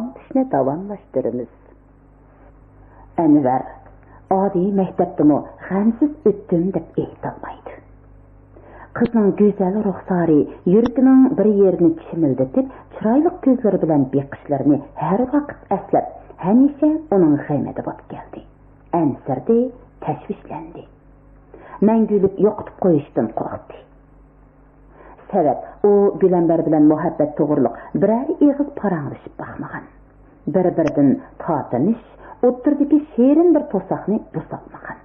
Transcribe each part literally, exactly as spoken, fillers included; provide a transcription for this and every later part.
ئاڭلىتىشنى داۋاملاشتۇرىمىز. ئەنۋەر ئالىي مەكتەپتىمۇ غەمسىز ئۆتتۈم دەپ ئېيتالمايدۇ. قىزنىڭ گۈزەل رۇخسارى يۈرىكىنىڭ بىر يېرىنى چىمىلدىتىپ، چىرايلىق كۆزلىرى بىلەن بېقىشلىرىنى ھەر ۋاقىت ئەسلەپ، ھەمىشە ئۇنىڭ غېمىدە بولۇپ كەلدى. ئەنسىرىدى، تەشۋىشلەندى. مەڭگۈلۈك يوقىتىپ قويۇشتىن قورقتى. سەۋەب، ئۇ گۈلەمبەر بىلەن مۇھەببەت توغرۇلۇق بىرەر ئېغىز پاراڭلىشىپ باقمىغان. بىر-بىرىدىن تارتىنىش ئوتتۇرىدىكى شېرىن بىر توساقنى بۇزالمىغان.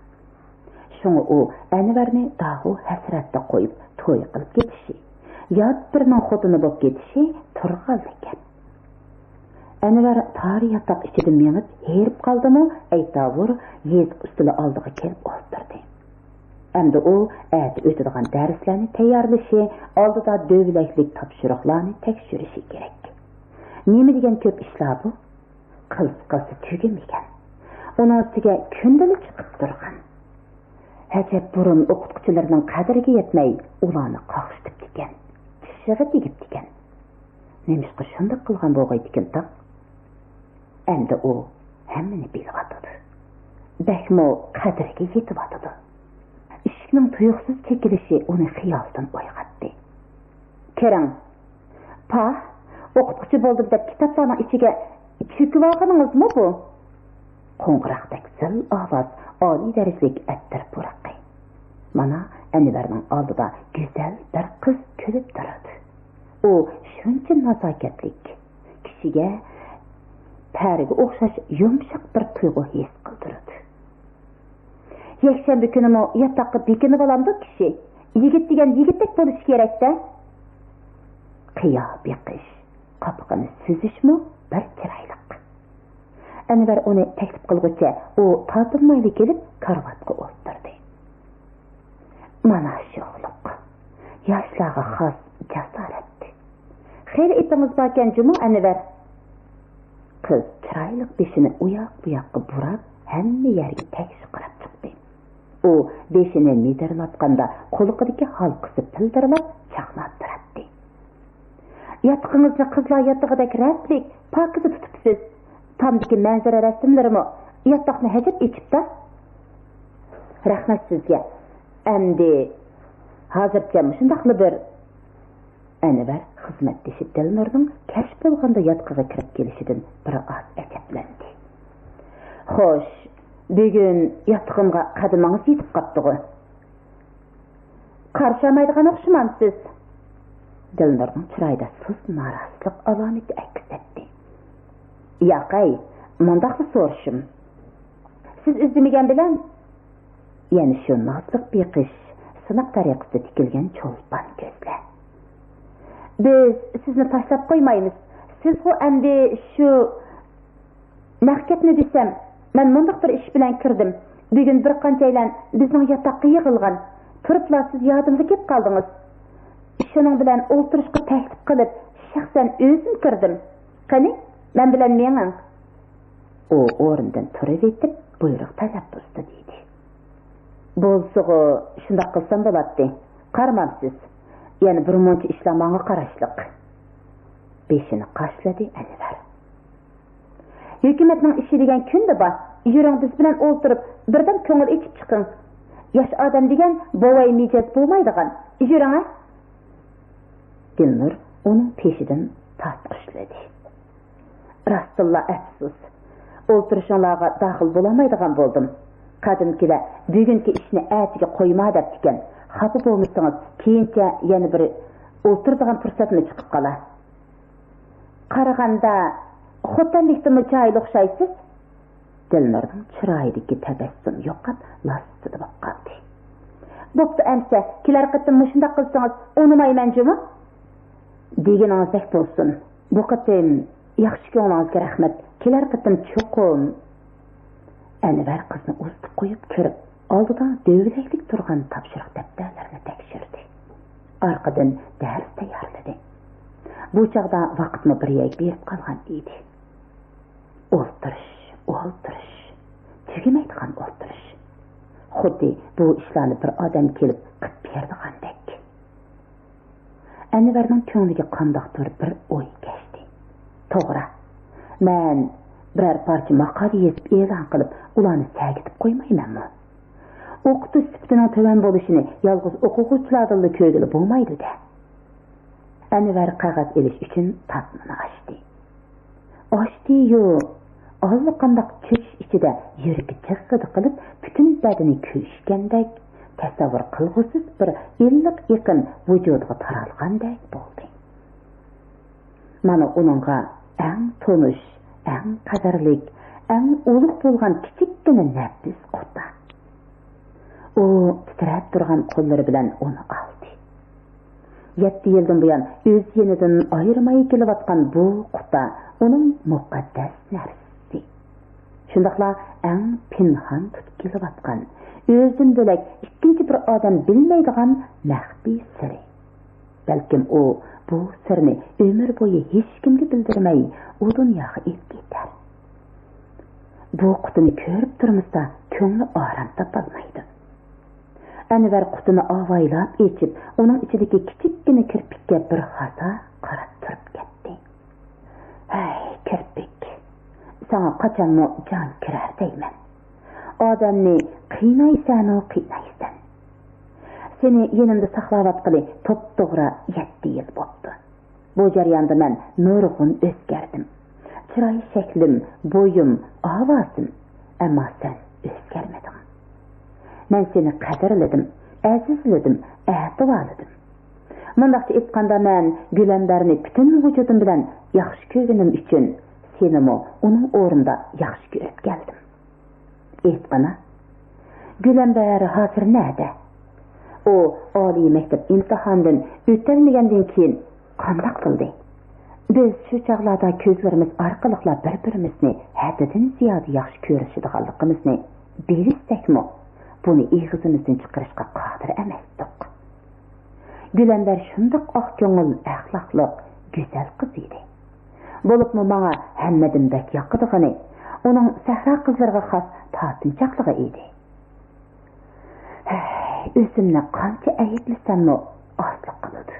شۇڭا ئۇ ئەنۋەرنى داغۇ ھەسرەتتە قويۇپ توي قىلىپ كېتىشى، يات بىرىنىڭ خوتۇنى بولۇپ كېتىشى تۇرغانلا گەپ. ئەنۋەر تارى ياتاق ئىچىدە مېڭىپ ھېرىپ قالدىمۇ، ئەيتاۋۇر يېزىق ئۈستىلى ئالدىغا كېلىپ ئولتۇردى. ئەمدى ئۇ ئەتە ئۆتىدىغان دەرسلەرنى تەييارلىشى، ئالدىدا دۆۋىلەكلىك تاپشۇرۇقلارنى تەكشۈرۈشى كېرەك. نېمە دېگەن كۆپ ئىشلار بۇ! قىلسا قىلسا تۈگىمىگەن. ئۇنىڭ ئۈستىگە كۈندىلا چىقىپ تۇرغان. ئەجەب بۇرۇن ئوقۇتقۇچىلىرىنىڭ قەدرىگە يەتمەي، ئۇلارنى قاقشىتىپتىكەن، چىشىغا تېگىپتىكەن. نېمىشقا شۇنداق قىلغان بولغايدىكىن تاق؟ ئەمدى ئۇ ھەممىنى بىلىۋاتىدۇ. بەكمۇ قەدرىگە يېتىۋاتىدۇ. ئىشىكنىڭ تۇيۇقسىز چېكىلىشى ئۇنى خىيالدىن ئويغاتتى. كىرىڭ. پاھ، ئوقۇتقۇچى بولدۇم دەپ كىتابلارنىڭ ئىچىگە چۆكۈۋالغىنىڭىزمۇ بۇ؟ قوڭغۇراقتەك زىل ئاۋاز، ئالىي دەرىجىلىك ئەتىر پۇرىقى. مانا، ئەنۋەرنىڭ ئالدىدا گۈزەل بىر قىز كۈلۈپ تۇرىدۇ. ئۇ شۇنچە نازاكەتلىك، كىشىگە پەرىگە ئوخشاش يۇمشاق بىر تۇيغۇ ھېس قىلدۇرىدۇ. يەكشەنبە كۈنىمۇ ياتاققا بېكىنىۋالامدۇ كىشى؟ يىگىت دېگەن يىگىتتەك بولۇشى كېرەك-دە. قىيا بېقىش، قاپىقىنى سۈزۈشمۇ بىر چىرايلىق. ئەنۋەر ئۇنى تەكلىپ قىلغۇچە، ئۇ تارتىنمايلا كېلىپ كارىۋاتقا ئولتۇردى. مانا شۇ خۇلق. ياشلارغا خاس جاسارەت. خېلى ئېپىڭىز باركەن جۇمۇ، ئەنۋەر. قىز چىرايلىق بېشىنى ئۇياق-بۇياققا بۇراپ، ھەممە يەرگە تەكشى قاراپ چىقتى. ئۇ بېشىنى مىدىرلاتقاندا، قۇلىقىدىكى ھالقىسى پىلدىرلاپ چاقناپ تۇراتتى. ياتىقىڭىزنى قىزلار ياتىقىدەك رەتلىك، پاكىزە تۇتۇپسىز. تامدىكى مەنزىرە رەسىملىرىمۇ ياتاقنى ھەجەپ ئېچىپتا. رەھمەت سىزگە. ئەمدى ھازىرچە مۇشۇنداقلا بىر. ئەنۋەر خىزمەتدىشى دىلنۇرنىڭ كەچ بولغاندا ياتىقىغا كىرىپ كېلىشىدىن بىر ئاز ئەجەبلەندى. خوش، بۈگۈن ياتىقىمغا قەدىمىڭىز يېتىپ قاپتىغۇ؟ قارشى ئالمايدىغان ئوخشىمامسىز؟ دىلنۇرنىڭ چىرايىدا سۇس نارازىلىق ئالامىتى ئەكس ئەتتى. ياقەي، مۇنداقلا سورىشىم. سىز ئىزدىمىگەن بىلەن. يەنە شۇ نازلىق بېقىش، سىناق تەرىقىسىدە تىكىلگەن چولپان كۆزلەر. بىز سىزنى تاشلاپ قويمايمىز. سىزغۇ ئەمدى شۇ نەق گەپنى دېسەم، مەن مۇنداق بىر ئىش بىلەن كىردىم. بۈگۈن بىر قانچەيلەن بىزنىڭ ياتاققا يىغىلغان. تۇرۇپلا سىز يادىمغا كېلىپ قالدىڭىز. شۇنىڭ بىلەن ئولتۇرۇشقا تەكلىپ قىلىپ، شەخسەن ئۆزۈم كىردىم. قېنى، مەن بىلەن مېڭىڭ. ئۇ ئورنىدىن تۇرۇۋېتىپ، بۇيرۇق تەلەپپۇزدا دېدى. بولسىغۇ، شۇنداق قىلسام بولاتتى. قارىمامسىز؟ يەنە بىر مۇنچە ئىشلار ماڭا قاراشلىق. بېشىنى قاشلىدى ئەنۋەر. ھۆكۈمەتنىڭ ئىشى دېگەن كۈندە بار. يۈرۈڭ، بىز بىلەن ئولتۇرۇپ، بىردەم كۆڭۈل ئېچىپ چىقىڭ. ياش ئادەم دېگەن بوۋاي مىجەز بولمايدىغان. يۈرۈڭ ھە. دىلنۇر ئۇنىڭ پېشىدىن تارتقۇشلىدى. راستتىنلا ئەپسۇس. ئولتۇرۇشۇڭلارغا داخىل بولالمايدىغان بولدۇم. قەدىمكىلەر بۈگۈنكى ئىشنى ئەتىگە قويما دەپتىكەن. خاپا بولمىسىڭىز، كېيىنچە يەنە بىر ئولتۇرىدىغان پۇرسەتمۇ چىقىپ قالار. قارىغاندا خوتەنلىكتىنمۇ چىرايلىق ئوخشايسىز. دىلنۇرنىڭ چىرايىدىكى تەبەسسۇم يوقاپ، لاسسىدە بولۇپ قالدى. بوپتۇ ئەمسە، كېلەر قېتىم مۇشۇنداق قىلسىڭىز ئۇنىمايمەن جۇمۇ. دېگىنىڭىزدەك بولسۇن. بۇ قېتىم ياخشى كۆڭلىڭىزگە رەھمەت. كېلەر قېتىم چوقۇم. ئەنۋەر قىزنى ئۇزىتىپ قويۇپ كىرىپ، ئالدىدا دۆۋىلەكلىك تۇرغان تاپشۇرۇق دەپتەرلىرىنى تەكشۈردى. ئارقىدىن دەرس تەييارلىدى. بۇ چاغدا ۋاقىتمۇ بىر يەرگە بېرىپ قالغان ئىدى. ئولتۇرۇش، ئولتۇرۇش، تۈگىمەيدىغان ئولتۇرۇش. خۇددى بۇ ئىشلارنى بىر ئادەم كېلىپ قىلىپ بېرىدىغاندەك. ئەنۋەرنىڭ كۆڭلىگە قانداقتۇر بىر ئوي كەچتى. توغرا، مەن بىرەر پارچە ماقالە يېزىپ ئېلان قىلىپ، ئۇلارنى سەگىتىپ قويمايمەنمۇ؟ ئوقۇتۇش سۈپىتىنىڭ تۆۋەن بولۇشىنى يالغۇز ئوقۇغۇچىلاردىنلا كۆرگىلى بولمايدۇ-دە. ئەنۋەر قەغەز ئېلىش ئۈچۈن تارتمىنى ئاچتى. ئاچتى-يۇ، ئاللىقانداق چۆچۈش ئىچىدە يۈرىكى جىغغىدە قىلىپ، پۈتۈن بەدىنى كۆيۈشكەندەك، تەسەۋۋۇر قىلغۇسىز بىر ئىللىق ئېقىم ۋۇجۇدىغا تارالغاندەك بولدى. مانا ئۇنىڭغا ئەڭ تونۇش، ئەڭ قەدىرلىك، ئەڭ ئۇلۇغ بولغان كىچىككىنە نەپىس قۇتا. ئۇ تىترەپ تۇرغان قوللىرى بىلەن ئۇنى ئالدى. يەتتە يىلدىن بۇيان ئۆز يېنىدىن ئايرىماي كېلىۋاتقان بۇ قۇتا ئۇنىڭ مۇقەددەس نەرسىسى. شۇنداقلا ئەڭ پىنھان تۇتۇپ كېلىۋاتقان، ئۆزىدىن بۆلەك ئىككىنچى بىر ئادەم بىلمەيدىغان مەخپىي سىرى. بەلكىم ئۇ بۇ سىرنى ئۆمۈر بويى ھېچكىمگە بىلدۈرمەي، ئۇ دۇنياغا ئېلىپ كېتەر. بۇ قۇتىنى كۆرۈپ تۇرمىسا، كۆڭلى ئارام تاپالمايدۇ. ئەنۋەر قۇتىنى ئاۋايلاپ ئېچىپ، ئۇنىڭ ئىچىدىكى كىچىككىنە كىرپىككە بىر ھازا قاراپ تۇرۇپ كەتتى. ھەي، كىرپىك، ساڭا قاچانمۇ جان كىرەر دەيمەن. ئادەمنى قىينايسەنۇ قىينايسەن. سېنى يېنىمدا ساقلاۋاتقىلى توپتوغرا يەتتە يىل بوپتۇ. بۇ جەرياندا مەن نۇرغۇن ئۆزگەردىم. چىراي شەكلىم، بويۇم، ئاۋازىم. ئەمما سەن ئۆزگەرمىدىڭ. مەن سېنى قەدىرلىدىم، ئەزىزلىدىم، ئەتىۋارلىدىم. مۇنداقچە ئېيتقاندا، مەن گۈلەمبەرنى پۈتۈن ۋۇجۇدۇم بىلەن ياخشى كۆرگىنىم ئۈچۈن، سېنىمۇ ئۇنىڭ ئورنىدا ياخشى كۆرۈپ كەلدىم. ئېيتقىنا، گۈلەمبەر ھازىر نەدە؟ ئۇ ئالىي مەكتەپ ئىمتىھانىدىن ئۆتەلمىگەندىن كېيىن قانداق بولدى؟ بىز شۇ چاغلاردا كۆزلىرىمىز ئارقىلىقلا بىر-بىرىمىزنى ھەددىدىن زىيادە ياخشى كۆرۈشىدىغانلىقىمىزنى بىلىشسەكمۇ، بۇنى ئېغىزىمىزدىن چىقىرىشقا قادىر ئەمەستۇق. گۈلەمبەر شۇنداق ئاق كۆڭۈل، ئەخلاقلىق، گۈزەل قىز ئىدى. بولۇپمۇ ماڭا ھەممىدىن بەك ياقىدىغىنى ئۇنىڭ سەھرا قىزلىرىغا خاس تارتىنچاقلىقى ئىدى. ھەي، ئۆزۈمنى قانچە ئەيىبلىسەممۇ ئازلىق قىلىدۇ.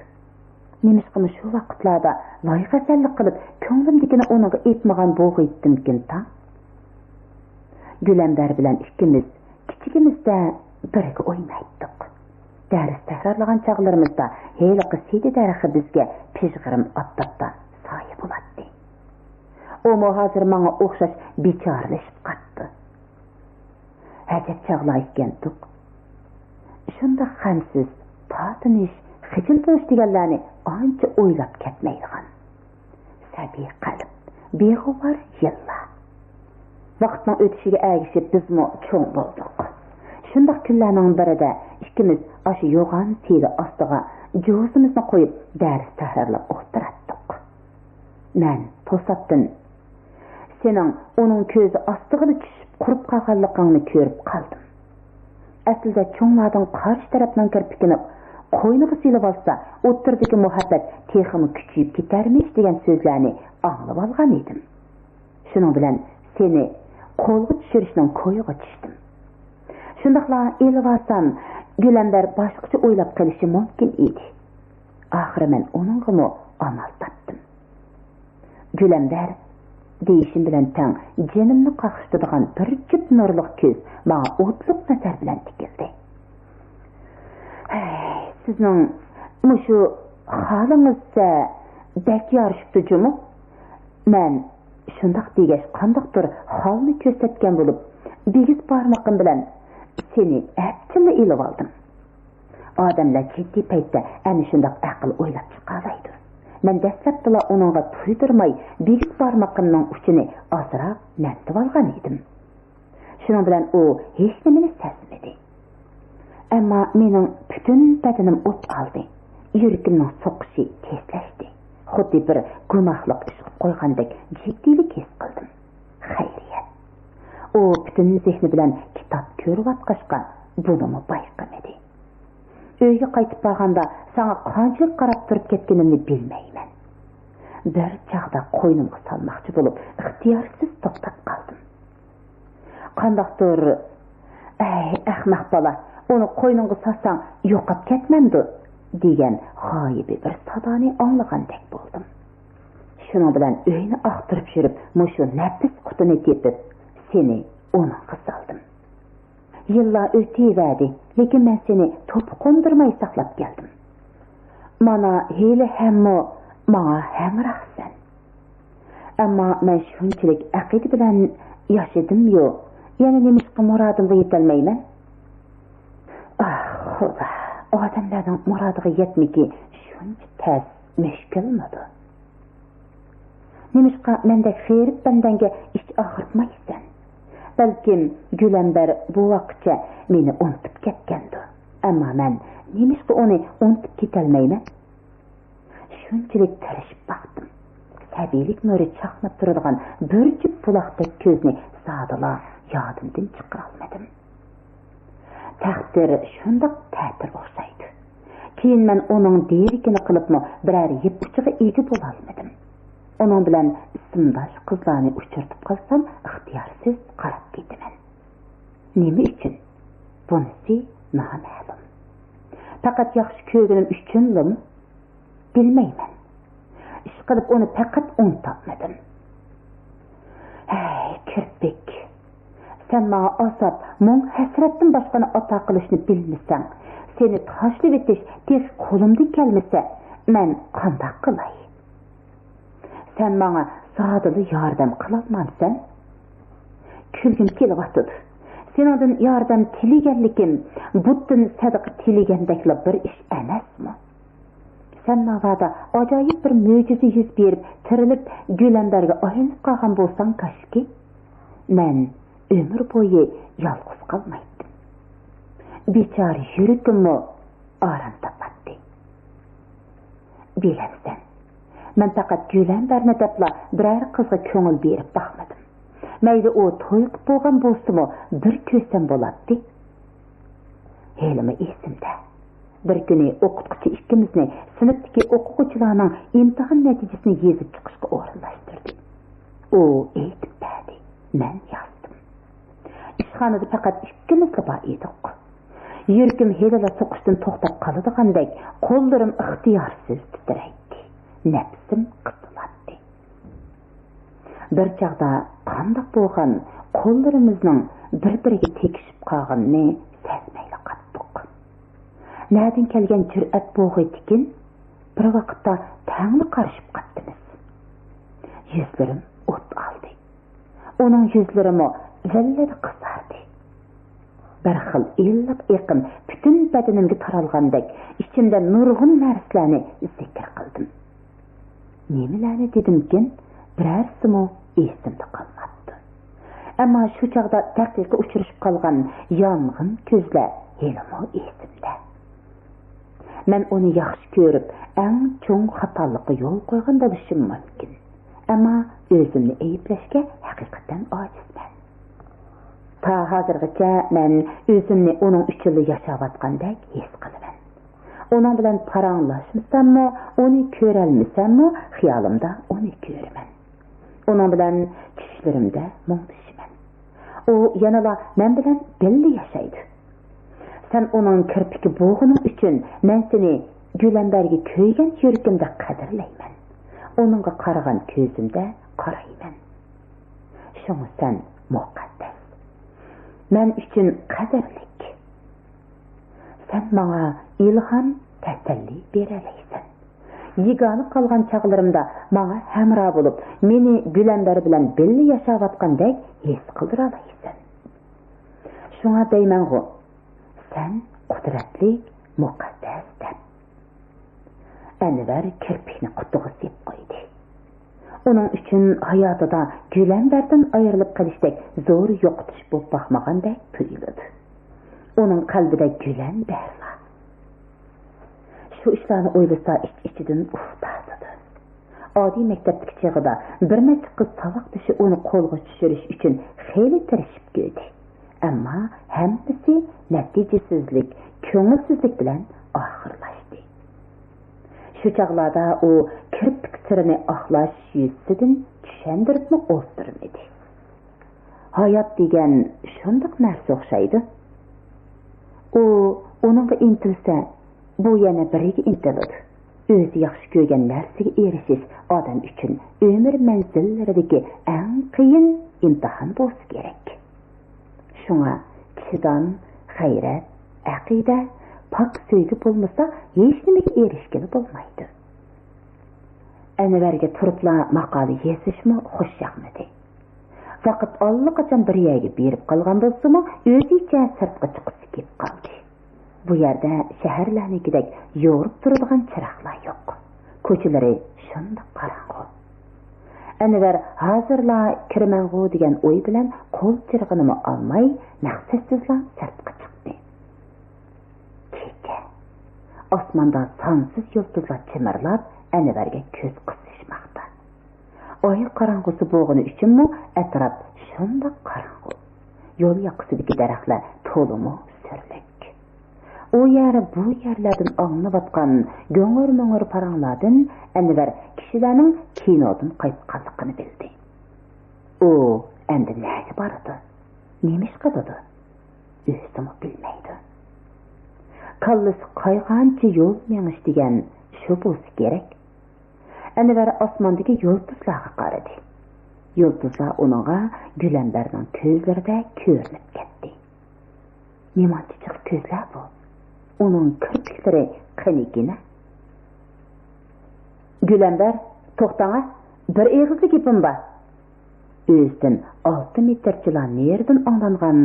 نېمىشقىمۇ شۇ ۋاقىتلاردا لايغەزەللىك قىلىپ، كۆڭلۈمدىكىنى ئۇنىڭغا ئېيتمىغان بولغىيتتىمكىن تاڭ؟ گۈلەمبەر بىلەن ئىككىمىز كىچىكىمىزدە بىرگە ئوينايتتۇق. دەرس تەكرارلىغان چاغلىرىمىزدا ھېلىقى سىدە دەرىخى بىزگە پىژغىرىم ئاپتاپتا سايە بولاتتى. ئۇمۇ ھازىر ماڭا ئوخشاش بىچارىلىشىپ قاپتۇ. ئەجەب چاغلار ئىكەنتۇق. شۇنداق غەمسىز، تارتىنىش، خىجىل بولۇش دېگەنلەرنى ئانچە ئويلاپ كەتمەيدىغان. سەبىي قەلب، بىغۇبار يىللار. ۋاقىتنىڭ ئۆتۈشىگە ئەگىشىپ بىزمۇ چوڭ بولدۇق. شۇنداق كۈنلەرنىڭ بىرىدە ئىككىمىز ئاشۇ يوغان سىدە ئاستىغا جوزىمىزنى قويۇپ دەرس تەكرارلاپ ئولتۇراتتۇق. مەن توساتتىن سېنىڭ ئۇنىڭ كۆزى ئاستىغىلا چۈشۈپ قۇرۇپ قالغانلىقىڭنى كۆرۈپ قالدىم. ئەسلىدە چوڭلاردىن قارشى تەرەپنىڭ كىرپىكىنى قوينىغا سېلىۋالسا، ئوتتۇرىدىكى مۇھەببەت تېخىمۇ كۈچىيىپ كېتەرمىش دېگەن سۆزلەرنى ئاڭلىۋالغان ئىدىم. شۇنىڭ بىلەن سېنى قولغا چۈشۈرۈشنىڭ كويىغا چۈشتۈم. شۇنداقلا ئېلىۋالسام، گۈلەمبەر باشقىچە ئويلاپ قېلىشى مۇمكىن ئىدى. ئاخىرى مەن ئۇنىڭغىمۇ ئامال تاپتىم. گۈلەمبەر دېيىشىم بىلەن تەڭ جېنىمنى قاقشىتىدىغان بىر جۈپ نۇرلۇق كۆز ماڭا ئوتلۇق نەزەر بىلەن تىكىلدى. ھەي، سىزنىڭ مۇشۇ خالىڭىزچە بەك يارىشىپتۇ جۇمۇ. مەن شۇنداق دېگەچ، قانداقتۇر خالنى كۆرسەتكەن بولۇپ، بىگىز بارمىقىم بىلەن سېنى ئەپچىللا ئېلىۋالدىم. ئادەملەر جىددىي پەيتتە ئەنە شۇنداق ئەقىل ئويلاپ چىقالايدۇ. مەن دەسلەپتىلا ئۇنىڭغا تۇيدۇرماي بىگىز بارمىقىمنىڭ ئۇچىنى ئازراق نەمدىۋالغان ئىدىم. شۇنىڭ بىلەن ئۇ ھېچنېمىنى سەزمىدى. ئەمما مېنىڭ پۈتۈن بەدىنىم ئوت ئالدى. يۈرىكىمنىڭ سوقۇشى تېزلەشتى. خۇددى بىر گۇناھلىق ئىش قىلىپ قويغاندەك جىددىيلىك ھېس قىلدىم. خەيرىيەت. ئۇ پۈتۈن زېھنى بىلەن كىتاب كۆرۈۋاتقاچقا، بۇنىمۇ بايقىمىدى. ئۆيگە قايتىپ بارغاندا ساڭا قانچىلىك قاراپ تۇرۇپ كەتكىنىمنى بىلمەيمەن. بىر چاغدا قوينۇمغا سالماقچى بولۇپ، ئىختىيارسىز توختاپ قالدىم. قانداقتۇر، «ئەي، ئەخمەق بالا، ئۇنى قوينۇڭغا سالساڭ يوقاپ كەتمەمدۇ؟» دېگەن غايىبى بىر سادانى ئاڭلىغاندەك بولدۇم. شۇنىڭ بىلەن ئۆينى ئاختۇرۇپ يۈرۈپ، مۇشۇ نەپىس قۇتىنى تېپىپ، سېنى ئۇنىڭغا سالدىم. يىللار ئۆتۈۋەردى، لېكىن مەن سېنى توپا قوندۇرماي ساقلاپ كەلدىم. مانا ھېلىھەممۇ ماڭا ھەمراھسەن. ئەمما مەن شۇنچىلىك ئەقىدە بىلەن ياشىدىممۇ، يەنە نېمىشقا مۇرادىمغا يېتەلمەيمەن؟ ئاھ، خۇدا، ئادەملەرنىڭ مۇرادىغا يەتمىكى شۇنچە تەس، مۈشكۈلمىدۇ؟ نېمىشقا مەندەك غېرىب بەندەڭگە ئىچ ئاغرىتمايسەن؟ بەلكىم گۈلەمبەر بۇ ۋاقىتچە مېنى ئۇنتۇپ كەتكەندۇ؟ ئەمما مەن نېمىشقا ئۇنى ئۇنتۇپ كېتەلمەيمەن؟ شۇنچىلىك تىرىشىپ باقتىم. سەبىيلىك نۇرى چاقناپ تۇرىدىغان بىر جۈپ بۇلاقتەك كۆزنى زادىلا يادىمدىن چىقىرالمىدىم. تەقدىر شۇنداق تەتۈر ئوخشايدۇ. كېيىن مەن ئۇنىڭ دېرىكىنى قىلىپمۇ بىرەر يىپ ئۇچىغا ئىگە بولالمىدىم. ئۇنىڭ بىلەن ئىسىمداش قىزلارنى ئۇچرىتىپ قالسام، ئىختىيارسىز قاراپ كېتىمەن. نېمە ئۈچۈن؟ بۇنىسى نامەلۇم. پەقەت ياخشى كۆرگىنىم ئۈچۈنلىمۇ؟ بىلمەيمەن. ئىشقىلىپ ئۇنى پەقەت ئۇنتۇالمىدىم. ھەي، كىرپىك! سەن ماڭا ئازاب، مۇڭ، ھەسرەتتىن باشقىنى ئاتا قىلىشنى بىلمىسەڭ، سېنى تاشلىۋېتىش تېخى قولۇمدىن كەلمىسە، مەن قانداق قىلاي؟ سەن ماڭا زادىلا ياردەم قىلالمامسەن؟ كۈلگۈم كېلىۋاتىدۇ. سېنىڭدىن ياردەم تىلىگەنلىكىم بۇتتىن سەدىقە تىلىگەندەكلا بىر ئىش ئەمەسمۇ؟ سەن ناۋادا ئاجايىپ بىر مۆجىزە يۈز بېرىپ، تىرىلىپ، گۈلەمبەرگە ئايلىنىپ قالغان بولساڭ كاشكى، مەن ئۆمۈر بويى يالغۇز قالمايتتىم. بىچارە يۈرىكىممۇ ئارام تاپاتتى. بىلەمسەن، مەن پەقەت گۈلەمبەرنى دەپلا بىرەر قىزغا كۆڭۈل بېرىپ باقمىدىم. مەيلى ئۇ توي قىلىپ بولغان بولسىمۇ، بىر كۆرسەم بولاتتى. ھېلىمۇ ئېسىمدە. بىر كۈنى ئوقۇتقۇچى ئىككىمىزنى سىنىپتىكى ئوقۇغۇچىلارنىڭ ئىمتىھان نەتىجىسىنى يېزىپ چىقىشقا ئورۇنلاشتۇردى. ئۇ ئېيتىپ بەردى، مەن يازدىم. ئىشخانىدا پەقەت ئىككىمىزلا بار ئىدۇق. يۈرىكىم ھېلىلا سوقۇشتىن توختاپ قالىدىغاندەك، قوللىرىم ئىختىيارسىز تىترەيتتى. نەپسىم قىسىلاتتى. بىر چاغدا قانداق بولغان، قوللىرىمىزنىڭ بىر-بىرىگە تېگىشىپ قالغىنىنى سەزمەيلا قاتتۇق. نەدىن كەلگەن جۈرئەت بوغى تىكىن، بىر ۋاقىتتا تەڭلا قارىشىپ قاپتىمىز. يۈزلىرىم ئوت ئالدى. ئۇنىڭ يۈزلىرىمۇ لىللىدە قىزاردى. بىر خىل ئىللىق ئېقىم پۈتۈن بەدىنىمگە تارالغاندەك، ئىچىمدە نۇرغۇن نەرسىلەرنى زىكىر قىلدىم. نېمىلەرنى دېدىمكىن، بىرەرسىمۇ ئېسىمدە قالماپتۇ. ئەمما شۇ چاغدا دەقىقە ئۇچرىشىپ قالغان يانغىن كۆزلەر ھېلىمۇ ئېسىمدە. مەن ئۇنى ياخشى كۆرۈپ، ئەڭ چوڭ خاتالىققا يول قويغان بولۇشۇم مۇمكىن. ئەمما ئۆزۈمنى ئەيىبلەشكە ھەقىقەتەن ئاجىزمەن. تا ھازىرغىچە مەن ئۆزۈمنى ئۇنىڭ ئۈچۈنلا ياشاۋاتقاندەك ھېس قىلىمەن. ئۇنىڭ بىلەن پاراڭلاشمىساممۇ، ئۇنى كۆرەلمىسەممۇ، خىيالىمدا ئۇنى كۆرىمەن. ئۇنىڭ بىلەن چۈشلىرىمدە مۇڭدىشىمەن. ئۇ يەنىلا مەن بىلەن بىللە ياشايدۇ. سەن ئۇنىڭ كىرپىكى بولغىنىڭ ئۈچۈن مەن سېنى گۈلەمبەرگە كۆيگەن يۈرىكىمدە قەدىرلەيمەن. ئۇنىڭغا قارىغان كۆزۈمدە قارايمەن. شۇڭا سەن مۇقەددەس. مەن ئۈچۈن قەدىرلىك. سەن ماڭا ئىلھام، تەسەللى بېرەلەيسەن. يېگانە قالغان چاغلىرىمدا ماڭا ھەمراھ بولۇپ، مېنى گۈلەمبەر بىلەن بىللە ياشاۋاتقاندەك ھېس قىلدۇرالايسەن. شۇڭا دەيمەنغۇ، سەن قۇدرەتلىك، مۇقەددەس دەپ. ئەنۋەر كىرپىكنى قۇتىغا سېلىپ قويدى. ئۇنىڭ ئۈچۈن ھاياتىدا گۈلەمبەردىن ئايرىلىپ قېلىشتەك زور يوقىتىش بولۇپ باقمىغاندەك تۇيۇلىدۇ. ئۇنىڭ قەلبىدە گۈلەمبەرلا. شۇ ئىشلارنى ئويلىسا ئىچ-ئىچىدىن ئۇھ تارتىدۇ. ئاددىي مەكتەپتىكى چېغىدا بىر نەچچە قىز ساۋاقدىشى ئۇنى قولغا چۈشۈرۈش ئۈچۈن خېلى تىرىشىپ كۆردى. ئەمما ھەممىسى نەتىجىسىزلىك، كۆڭۈلسىزلىك بىلەن ئاخىرلاشتى. شۇ چاغلاردا ئۇ كىرپىك سىرىنى ئاقلاش يۈزىسىدىن چۈشەندۈرۈپمۇ ئولتۇرمىدى. ھايات دېگەن شۇنداق نەرسە ئوخشايدۇ. ئۇ ئۇنىڭغا ئىنتىلسە، بۇ يەنە بىرىگە ئىنتىلىدۇ. ئۆزى ياخشى كۆرگەن نەرسىگە ئېرىشىش ئادەم ئۈچۈن ئۆمۈر مەنزىللىرىدىكى ئەڭ قىيىن ئىمتىھان بولسا كېرەك. شۇڭا چىدام، غەيرەت، ئەقىدە، پاك سۆيگۈ بولمىسا، ھېچنېمىگە ئېرىشكىلى بولمايدۇ. ئەنۋەرگە تۇرۇپلا ماقالە يېزىشمۇ خۇش ياقمىدى. ۋاقىت ئاللىقاچان بىر يەرگە بېرىپ قالغان بولسىمۇ، ئۆزىچە سىرتقا چىققۇسى كېلىپ قالدى. بۇ يەردە شەھەرلەرنىڭكىدەك يورۇپ تۇرىدىغان چىراغلار يوق. كوچىلىرى شۇنداق قاراڭغۇ. ئەنۋەر ھازىرلا كىرىمەنغۇ دېگەن ئوي بىلەن قول چىرىغىنىمۇ ئالماي، مەقسەتسىزلا سىرتقا چىقتى. كېچە. ئاسماندا سانسىز يۇلتۇزلار چىمىرلاپ، ئەنۋەرگە كۆز قىسىشماقتا. ئاي قاراڭغۇسى بولغىنى ئۈچۈنمۇ ئەتراپ شۇنداق قاراڭغۇ. يول ياقىسىدىكى دەرەخلەر تولىمۇ سۈرلۈك. ئۇ يەر، بۇ يەرلەردىن ئاڭلىنىۋاتقان گۆڭۈر-مۆڭۈر پاراڭلاردىن ئەنۋەر كىشىلەرنىڭ كىنودىن قايتقانلىقىنى بىلدى. ئۇ ئەمدى نەگە بارىدۇ؟ نېمە ئىش قىلىدۇ؟ ئۆزىمۇ بىلمەيدۇ. كاللىسى قايغانچە يول مېڭىش دېگەن شۇ بولسا كېرەك. ئەنۋەر ئاسماندىكى يۇلتۇزلارغا قارىدى. يۇلتۇزلار ئۇنىڭغا گۈلەمبەرنىڭ كۆزلىرىدەك كۆرۈنۈپ كەتتى. نېمانچە جىق كۆزلەر بۇ؟ ئۇنىڭ كىرپىكلىرى قېنىكىنە؟ گۈلەمبەر، توختاڭا، بىر ئېغىزلا گېپىم بار. ئۆزىدىن ئالتە مېتىرچىلا نېرىدىن ئاڭلانغان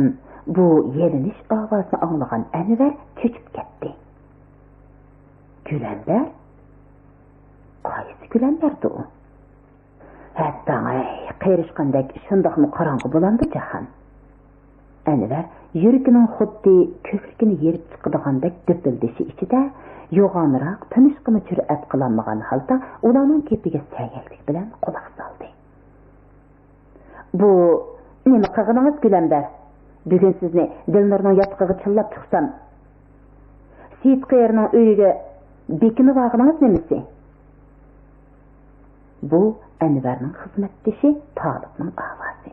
بۇ يېلىنىش ئاۋازىنى ئاڭلىغان ئەنۋەر چۆچۈپ كەتتى. گۈلەمبەر؟ قايسى گۈلەمبەردۇ ئۇ؟ ھەتتاڭاي، قېرىشقاندەك شۇنداقمۇ قاراڭغۇ بولامدۇ جاھان؟ ئەنۋەر يۈرىكىنىڭ خۇددى كۆكرىكىنى يېرىپ چىقىدىغاندەك دۈپۈلدىشى ئىچىدە يوغانراق تىنىشقىمۇ جۈرئەت قىلالمىغان ھالدا ئۇلارنىڭ گېپىگە سەگەكلىك بىلەن قۇلاق سالدى. بۇ نېمە قىلغىنىڭىز، گۈلەمبەر؟ بۈگۈن سىزنى دىلنۇرنىڭ ياتىقىغا چىللاپ چىقسام، سېيىت قېرىنىڭ ئۆيىگە بېكىنىۋالغىنىڭىز نېمىسى؟ بۇ ئەنۋەرنىڭ خىزمەتدىشى تالىپنىڭ ئاۋازى.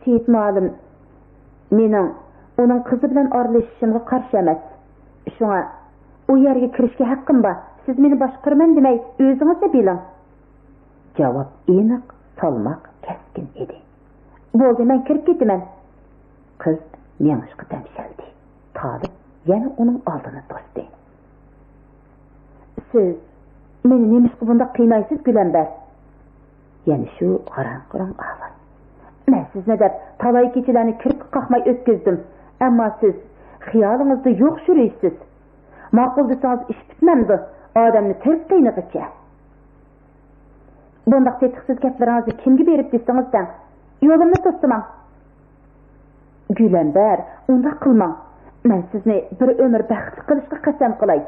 سېيىت مۇئەللىم مېنىڭ ئۇنىڭ قىزى بىلەن ئارىلىشىشىمغا قارشى ئەمەس. شۇڭا ئۇ يەرگە كىرىشكە ھەققىم بار. سىز مېنى باشقۇرىمەن دېمەي، ئۆزىڭىزلا بىلىڭ. جاۋاب ئېنىق، سالماق، كەسكىن ئىدى. بولدى، مەن كىرىپ كېتىمەن. قىز مېڭىشقا دەمشەلدى. تالىپ يەنە ئۇنىڭ ئالدىنى توستى. سىز مېنى نېمىشقا بۇنداق قىينايسىز، گۈلەمبەر؟ يەنە شۇ غاراڭ-غۇرۇڭ ئاۋاز. مەن سىزنى دەپ تالاي كېچىلەرنى كىرپىك قاقماي ئۆتكۈزدۈم. ئەمما سىز خىيالىڭىزدا يوق شۈرۈيسىز. ماقۇل دېسىڭىز ئىش پۈتمەمدۇ؟ ئادەمنى تىرىپ قىينىغىچە. بۇنداق تېتىقسىز گەپلىرىڭىزنى كىمگە بېرىپ دېسىڭىز دەڭ. يولۇمنى توسىماڭ. گۈلەمبەر، ئۇنداق قىلماڭ. مەن سىزنى بىر ئۆمۈر بەختلىك قىلىشقا قەسەم قىلاي.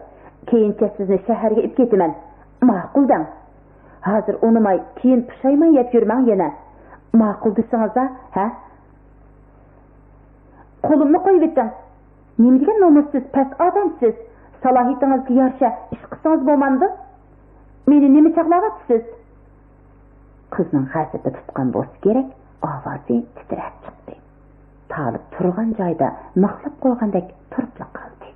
كېيىنچە سىزنى شەھەرگە ئېلىپ كېتىمەن. ماقۇل دەڭ. ھازىر ئۇنىماي، كېيىن پۇشايمان يەپ يۈرمەڭ يەنە. ماقۇل دېسىڭىزلا، ھە؟ قولۇمنى قويۇۋېتىڭ. نېمە دېگەن نومۇسسىز، پەس ئادەمسىز؟ سالاھىيىتىڭىزگە يارىشا ئىش قىلسىڭىز بولمامدۇ؟ مېنى نېمە چاغلاۋاتىسىز؟ قىزنىڭ غەزىپى تۇتقان بولسا كېرەك، ئاۋازى تىترەپ چىقتى. تالىپ تۇرغان جايىدا مىخلاپ قويغاندەك تۇرۇپلا قالدى.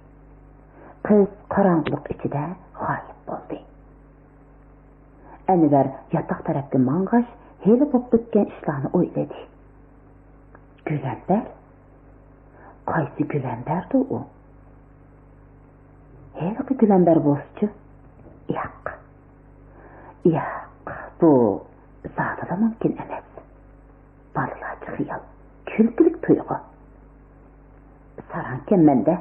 قىز قاراڭغۇلۇق ئىچىدە غايىب بولدى. ئەنۋەر ياتاق تەرەپكە ماڭغاچ، ھېلى بولۇپ ئۆتكەن ئىشلارنى ئويلىدى. گۈلەمبەر؟ قايسى گۈلەمبەردۇ ئۇ؟ ھېلىقى گۈلەمبەر بولسىچۇ؟ ياق. ياق، بۇ زادىلا مۇمكىن ئەمەس. بالىلارچە خىيال، كۈلكىلىك تۇيغۇ. ساراڭكەن مەندە.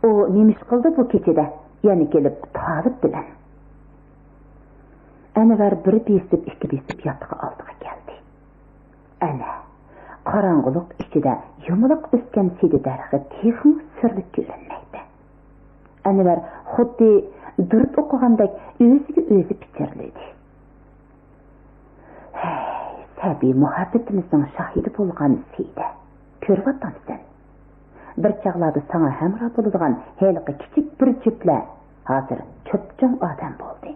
ئۇ نېمە ئىش قىلدى بۇ كېچىدە؟ يەنە كېلىپ تالىپ بىلەن. ئەنۋەر بىر بېسىپ، ئىككى بېسىپ ياتىقى ئالدىغا كەلدى. ئەنە، قاراڭغۇلۇق ئىچىدە يۇمىلاق ئۆسكەن سىدى دەرىخى تېخىمۇ سۈرلۈك كۆرۈنمەكتە. ئەنۋەر خۇددى دۇرۇت ئوقۇغاندەك ئۆزىگە ئۆزى پىچىرلىدى. ھەي، سەبىي مۇھەببىتىمىزنىڭ شاھىدى بولغان سىدە، كۆرۈۋاتامسەن؟ بىر چاغلاردا ساڭا ھەمراھ بولىدىغان ھېلىقى كىچىك بىر جۈپلەر ھازىر چوپچوڭ ئادەم بولدى.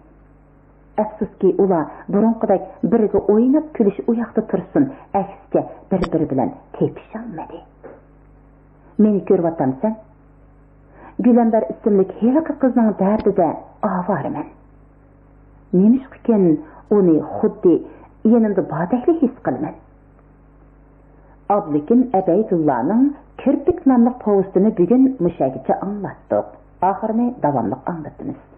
ئەپسۇسكى، ئۇلار بۇرۇنقىدەك بىرگە ئويناپ كۈلۈش ئۇ ياقتا تۇرسۇن، ئەكسىچە بىر-بىرى بىلەن تېپىشالمىدى. مېنى كۆرۈۋاتامسەن؟ گۈلەمبەر ئىسىملىك ھېلىقى قىزنىڭ دەردىدە ئاۋارىمەن. نېمىشقىكىن ئۇنى خۇددى يېنىمدا باردەكلا ھېس قىلىمەن. ئابلىكىم ئەبەيدۇللانىڭ كىرپىك ناملىق پوۋېستىنى بۈگۈن مۇشەگىچە ئاڭلاتتۇق. ئاخىرىنى داۋاملىق ئاڭلىتىمىز.